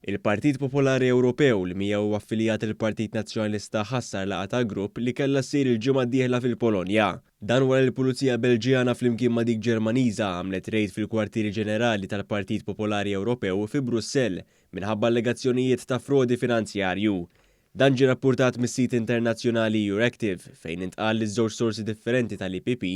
Il-Partit Popolari Ewropew li miegħu huwa affiljat il-Partit Nazzjonalista ħassar laqgħa tal-grupp li kellha ssir il-ġimgħa d-dieħla fil-Polonja. Dan wara li l-Pulizija Belġjana flimkien ma' dik Ġermaniża għamlet rejd fil-kwartieri ġenerali tal-Partit Popolari Ewropew fi Brussell minħabba allegazzjonijiet ta' frodi finanzjarju. Dan ġie rappurtat mis-sit internazzjonali Euractiv fejn intqal li żewġ sorsi differenti tal-EPP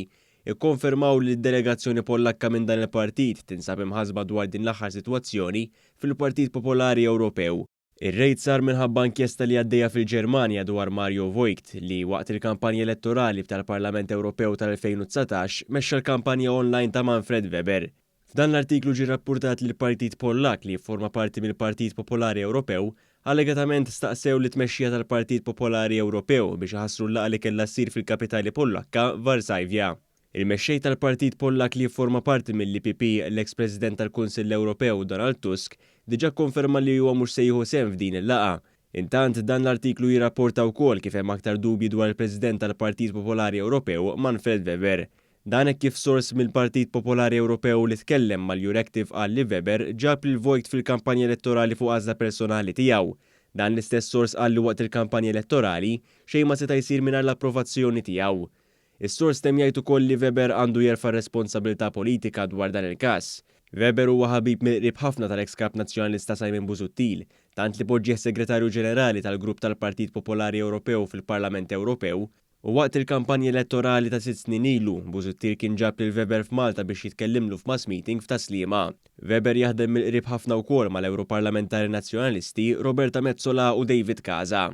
ikkonfermaw li d-delegazzjoni Pollakka minn dan il-partit tinsab imħasba dwar din l-aħħar sitwazzjoni fil-Partit Popolari Ewropew. Ir-rejd sar minħabba inkjesta li għaddejja fil-Ġermanja dwar Mario Voigt li waqt il-kampanja elettorali tal-Parlament Ewropew tal-2019 mexxa l-kampanja online ta' Manfred Weber. F'dan l-artiklu ġie rappurtat li l-Partit Pollak li jifforma parti mill-Partit Popolari Ewropew allegatament staqsew lit-tmexxija tal-Partit Popolari Ewropew biex iħassru l-laqgħa li kellha ssir fil-kapitali Pollakka, Varsavja. Il-mexxej tal-Partit Pollak li jifforma parti mill-EPP, l-eks President tal-Kunsill Ewropew Donald Tusk, diġà kkonferma li huwa mhux se jieħu sehem f'din il-laqgħa. Intant, dan l-artiklu jirrapporta wkoll kif hemm aktar dubji dwar il-President tal-Partit Popolari Ewropew, Manfred Weber. Dan hekk kif sors mill-Partit Popolari Ewropew li tkellem mal-Euractiv qal li Weber ġab lil Voigt fil-kampanja elettorali fuq għażla personali tiegħu. Dan l-istess sors qal li waqt il-kampanja elettorali xejn ma seta' jsir mingħajr l-approvazzjoni tiegħu. Is-sors temm jgħid ukoll li Weber għandu jerfa' responsabilità politika dwar dan il-każ. Weber huwa ħabib mill-qrib ħafna tal-eks kap nazzjonalista Simon Busuttil, tant li poġġih segretarju ġenerali tal-grupp tal-Partit Popolari Ewropew fil-Parlament Ewropew, u waqt il-kampanja elettorali ta' 6 snin ilu, Busuttil kien ġab lil Weber f'Malta biex jitkellimlu f'mass meeting f'Tas-Sliema. Weber jaħdem mill-qrib ħafna wkoll mal-Europarlamentari Nazzjonalisti Roberta Metsola u David Casa.